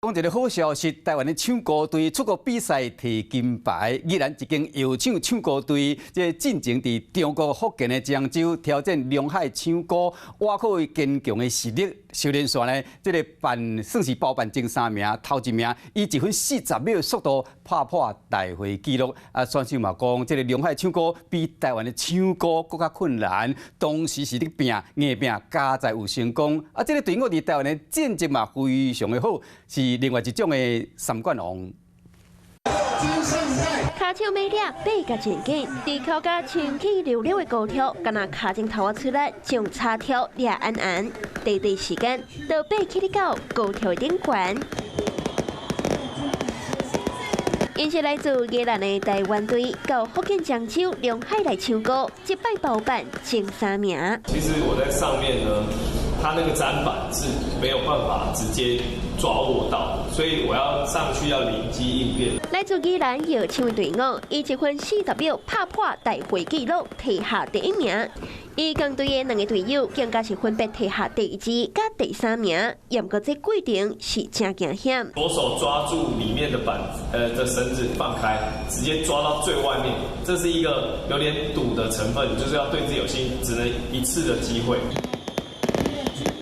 講一个好消息，台灣的唱歌隊出國比賽提金牌，宜蘭一間藥廠唱歌隊，這進前佇中國福建的漳州挑戰龍海唱歌，倚靠堅強的實力，小連續呢，這个辦算是包辦前三名，頭一名以1分40秒的速度拍破大會紀錄。啊，選手嘛講，這个龍海唱歌比台灣的唱歌閣較困難，當時是咧拼硬拼，佳哉有成功。啊，這个隊伍佇台灣的戰績嘛非常的好，是另外一種的三冠王。跤手猛掠爬甲真緊，佇口甲清氣溜溜的高跳，敢若跤鐘頭仔出來，將叉條掠安安。短短時間，就爬起到高跳頂懸。𪜶是來自宜蘭的台灣隊，到福建漳州龍海來唱歌，這擺包辦前三名。其實我在上面呢，它那個砧板是沒有辦法直接抓握到，所以我要上去要靈機應變。來自宜蘭藥廠的隊伍，以1分40秒拍破大會紀錄，提下第一名。伊共隊的兩个隊友更加是分別提下第二佮第三名。毋過這過程是真驚險。左手抓住裡面的板子，的繩子放開，直接抓到最外面，這是一個有點賭的成分，就是要對自己有信心，只能一次的機會。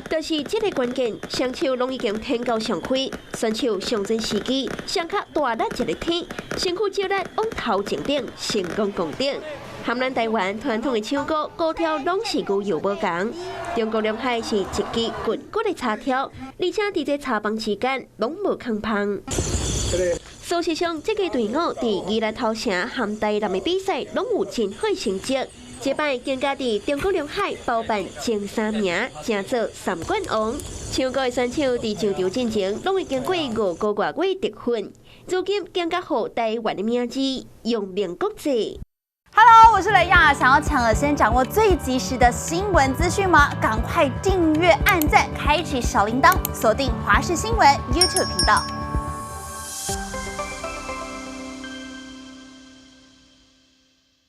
就是這个關鍵，雙手攏已經天高上開，選手上陣時機，雙跤大力一个踢，身軀借力往頭前頂成功攻頂。和咱台灣傳統的唱歌高跳攏是牛油無仝，中國龍海是一支骨骨的柴條，而且佇這柴枋之間攏無空縫。事實上，這个隊伍佇宜蘭頭城和台南的比賽攏有真好成績。這擺更加佇中國龍海包辦前三名，成做三冠王。唱歌的選手佇上場進前，攏會經過5個外月特訓，如今更加予台灣的名字揚名國際。 Hello，我是雷亞，想要搶先掌握最及時的新聞資訊嗎？趕快訂閱、按讚、開啟小鈴鐺，鎖定華視新聞 YouTube 頻道。